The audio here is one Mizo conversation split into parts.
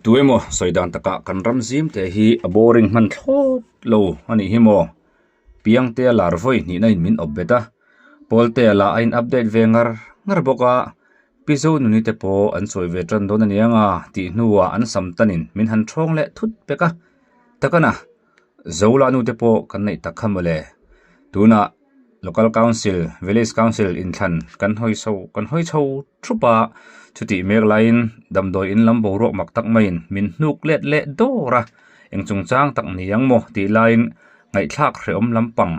Tu emaw sawi dan takah kan ram zim te hi a boring hman thlawt lo a nih hi maw? Piangtea lar vawi hnihna in min awp bet a, Pawltea lah a in update ve ngar ngar bawk a, Pi Zonuni te pawh an sawi ve tan dawn a niang a tih hnuah an sam tanin min han thawng leh thut pek a, takana Zola nu te pawh kan neih tak kha mawle. Tunah Local Council, Village Council inthlan kan hawi chho kan hawi chho thup a, chutih mek laiin damdawi in lam boruak mak tak maiin min hnuk let leh dawr a, eng chungchang tak ni ang maw tih laiin ngaihthlak hrehawm lampang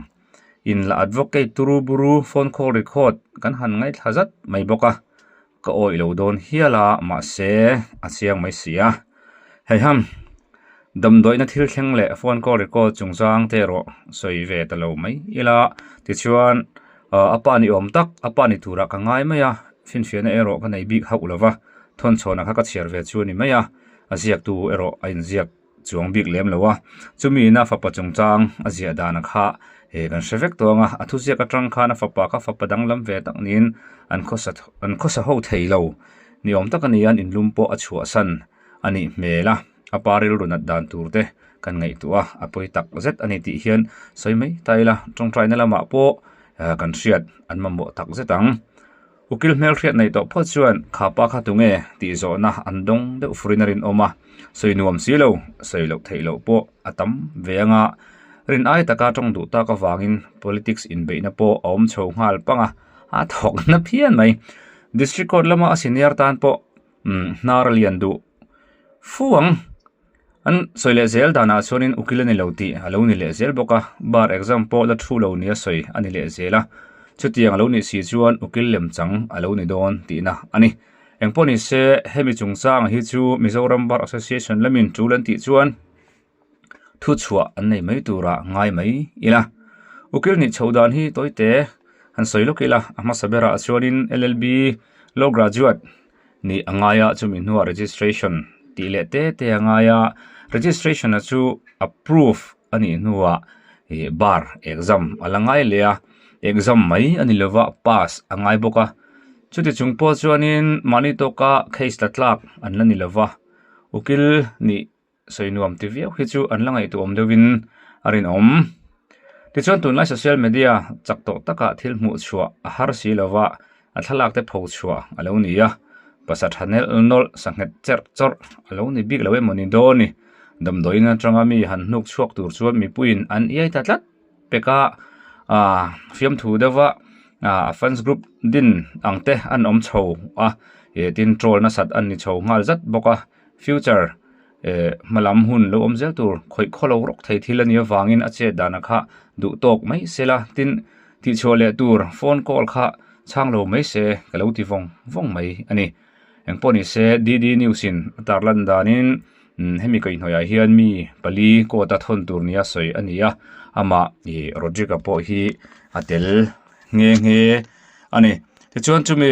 in la advocate turu buru phone call record kan han ngaithla zat mai bawk a, ka awih lo dawn hial a mahse a chiang mai si a, heiham damdawiina thil thleng leh phone call record chungchang te erawh sawi ve ta lo mai ila tichuan ah a pa ni awm tak a pa ni turah ka ngai mai a finfiahna erawh ka nei bik hauh lova thawnchhawnah kha ka chhiar ve chu a ni mai a a ziaktu erawh a inziak. chuang bik lem lo a, chumi ina fapa chungchang a ziah dan kha eh kan hre vek tawh ang a, a thuziak atang khan a fapa kha fapa danglam ve tak niin an khawsa an khawsa ho thei lo ni awm tak a ni a, an inlum pawh a chhuahsan a nih hmel a, a pa rilru nat dan tur te kan ngaihtuah a, a pawi tak zet a ni tih hian sawi mai ta ila, tawngtaina lamah pawh kan hriat an mamawh tak zet ang. Ukil hmelhriat neih tawh phawt chuan kha pa kha tunge tih zawhna an dawng deuh furin a rinawm a, sawi nuam si lo, sawi loh theih loh pawh a tam ve anga rin ai taka tawng duh tak avangin politics inbeihna pawh a awm chho nghal pang a, a thawk na phian mai. District Court lama a senior tan pawh hnar a lian duh fu ang. An sawi leh zel danah chuanin ukil a ni lo tih a lo ni leh zel bawk a, bar exam pawh la thu lo nia sawi a ni leh zel a, chutiang a lo nih si chuan ukil lem chang a lo ni dawn tihna a ni. Engpawh ni se, hemi chungchang hi chu Mizoram Bar Association lamin tul an tih chuan thuchhuah an nei mai turah ngai mai ila. Ukil nih chhoh dan hi tawite han sawi lawk ila, a hmasa berah chuanin LLB Law Graduate, Nih a ngai a, chumi hnuah registration tih leh te te a ngai a, registration a chu approve a nih hnuah ih bar exam a la ngai leh a, exam mai a ni lova pass a ngai bawk a, chuti chung pawh chuanin mahni tawka case la tlak an la ni lova, ukil nih sawi nuam ti viau hi chu an la ngaihtuah awm deuhin a rinawm. Tichuan tunlai social media chak tawh takah thil hmuh chhuah a har si lova a thlalak te pho chhuah a lo ni a, pasa tha nelh nawlh sanghet cherh chawrh a lo ni bik lo emaw ni dawn ni. Damdawiin atanga mi han hnuk chhuak tur chuan mipuiin an iai ta tlat pek a, ah fiamthu deuha ah fans group din ang te an awm chho a, ih tin troll nasat an ni chho nghal zat bawk a. Future eh hma lam hun lo awm zel tur khawih khaw lo rawk thei thil a nih avangin a chet danah kha duh tawk mai se la tin tihchhuah leh tur phone call kha chhang lo mai se ka lo ti vawng vawng mai a ni. Engpawh ni se DD News in a tarlan danin hemi kaihhnawih ah hian mi pali court a thawn tur nia sawi a ni a amah ih Rodrick-a pawh hi a tel nghe nghe a ni. Tichuan chumi.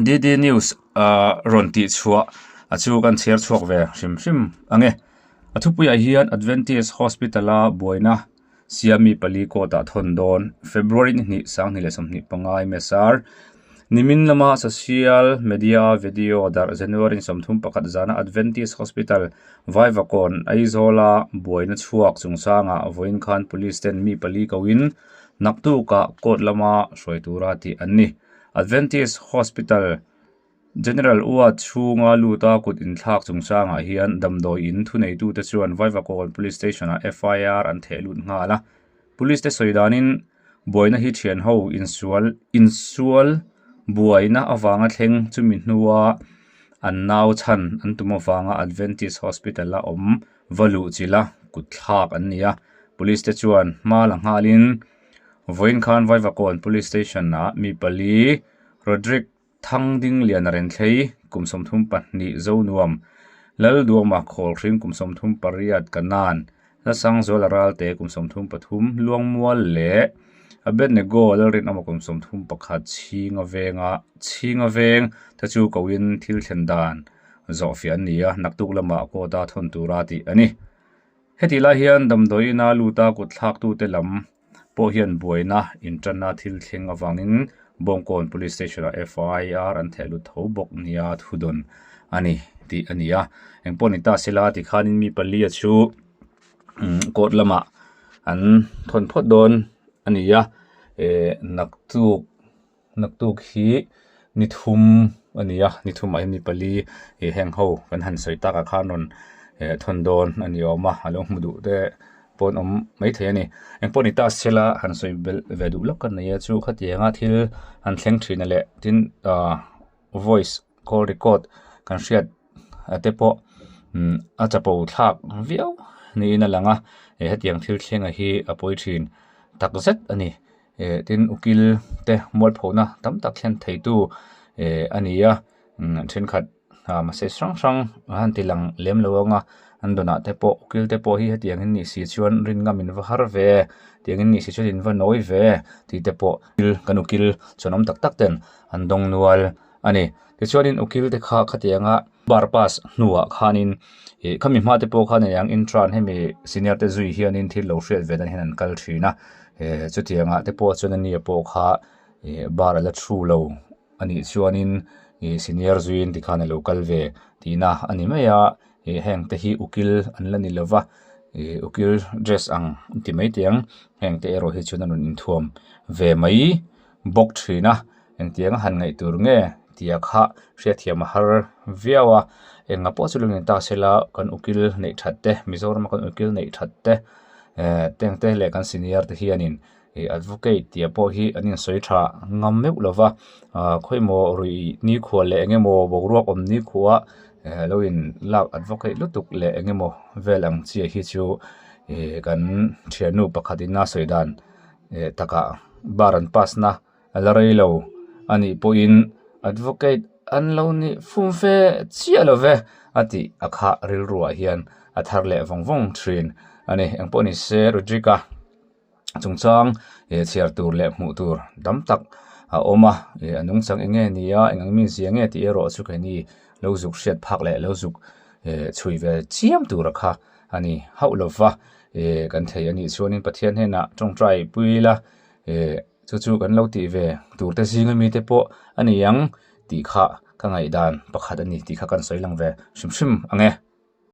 DD News ah rawn tih chhuah a chu kan chhiar chhuak ve hrim hrim ang e. A thupuiah hian Adventist Hospital a buaina Siami pali court ah thawn dawn February ni hnih sanghnih leh 25 MSR Nimin lama social media video darh January 31 zana Adventist Hospital Vaivakawn Aizawla buaina chhuak chungchangah vawiin khan police ten mi pali koin naktukah court lama hruai tura tih an ni. Adventist Hospital General Ward chhunga luta kut inthlak chungchangah hian damdawi in thuneitute chuan Vaivakawn Police Station-ah FIR an theh lut nghal a. Police te sawi danin buaina hi thian ho insual insual buaina avanga thleng chumi hnua an nau chhan an tum avanga Adventist Hospital-a awm va luh chilh a kut thlak an ni a. Police te chuan hma la nghalin Vawiin khan Vaivakawn Police Station ah mi pali Rodrick Thangdingliana Renthlei kum 32 Zonuam Lalduama Khawlhring kum 38 Kanan Lasangzuala Ralte kum 33 Luangmual leh Abednego Lalrinawma kum 31 Chhinga venga Chhinga veng te chu koin thil thlen dan zawhfiah an ni a, naktuk lamah court a thawn tura tih a ni. Hetih lai hian damdawiina luta kut thlaktute lam pawh hian buaina intanna thil thleng avangin Bawngkawn Police Station-ah FIR an theh lut tho bawk nia thudawn a ni. tih a ni a. Engpawh ni ta sela tikhanin mi palia chu court lamah an thawn phawt dawn a ni a eh naktuk naktuk hi ni thum a ni a ni thumah hian mi pali ih heng ho kan han sawi takah khan rawn eh thawn dawn a ni awm a a lo hmu duh te pawh an awm maithei a ni engpawh ni ta sela han sawi belh ve duh lawk ka nei a chu khatianga thil han thleng thin a leh tin ah voice call record kan hriat te pawh umm a chapo thlak viau niin a lang a eh hetiang thil thlenga hi a pawi thin tak zet a ni eh tin ukil te mualphona tam tak thlen theitu eh a ni a umm thenkhat ah message hrang hrang a han ti lang lem lo ang a an dawnah te pawh ukil te pawh hi hetiang in nih si chuan rin ngam in va har ve tiang in nih si chuan in va nawi ve tih te pawh kan ukil chuan awm tak tak ten an dawng nual a ni. Tichuanin ukil te kha khatianga bar pass hnuah khanin ih khami hma te pawh khan eng intern hemi senior te zui hianin thil lo hriat ve dan hian an kal thin a eh chutiangah te pawh chuan ania pawh kha ih bar a la thu lo a nih chuanin ih senior zuiin tikhan a lo kal ve tihna a ni mai a ih heng te hi ukil an la ni lova ih ukil dress ang ti mai teh ang heng te erawh hi chuan a rawn inthuam ve mai bawk thin a engtiang a han ngaih tur nge tia kha hriatthiam a har viau a engah pawh chu lo ni ta sela kan ukil neih that te Mizoram a kan ukil neih that te eh teng te leh kan senior te hianin ih advocate tih pawh hi an insawi tha ngam meuh lo va ah khawimaw ruih nikhua leh eng emaw boruak awm nikhua eh lo in lak advocate lutuk leh eng emaw vel ang chiah hi chu ih kan thiannu pakhat in a sawi dan eh takah bar an pass na a la rei lo a nih pawhin advocate an lo nih fum fe chiah lo ve a tih a khah rilruah hian a thar leh vawng vawng thin a ni. Engpawh ni se Rodrick-a chungchang eh chhiar tur leh hmuh tur tam tak a awm a eh a nungchang eng nge ni a eng ang mi zia nge tih erawh chu keini lo zuk hriat phak leh lo zuk eh chhui ve chiam tur a kha a ni hauh lo va eh kan thei a nih chuanin Pathian hnenah tawngtai pui ila eh chu chu kan lo tih ve tur te zinga mite pawh a ni ang tih kha ka ngaihdan pakhat a ni tih kha kan sawi lang ve hrim hrim ang e.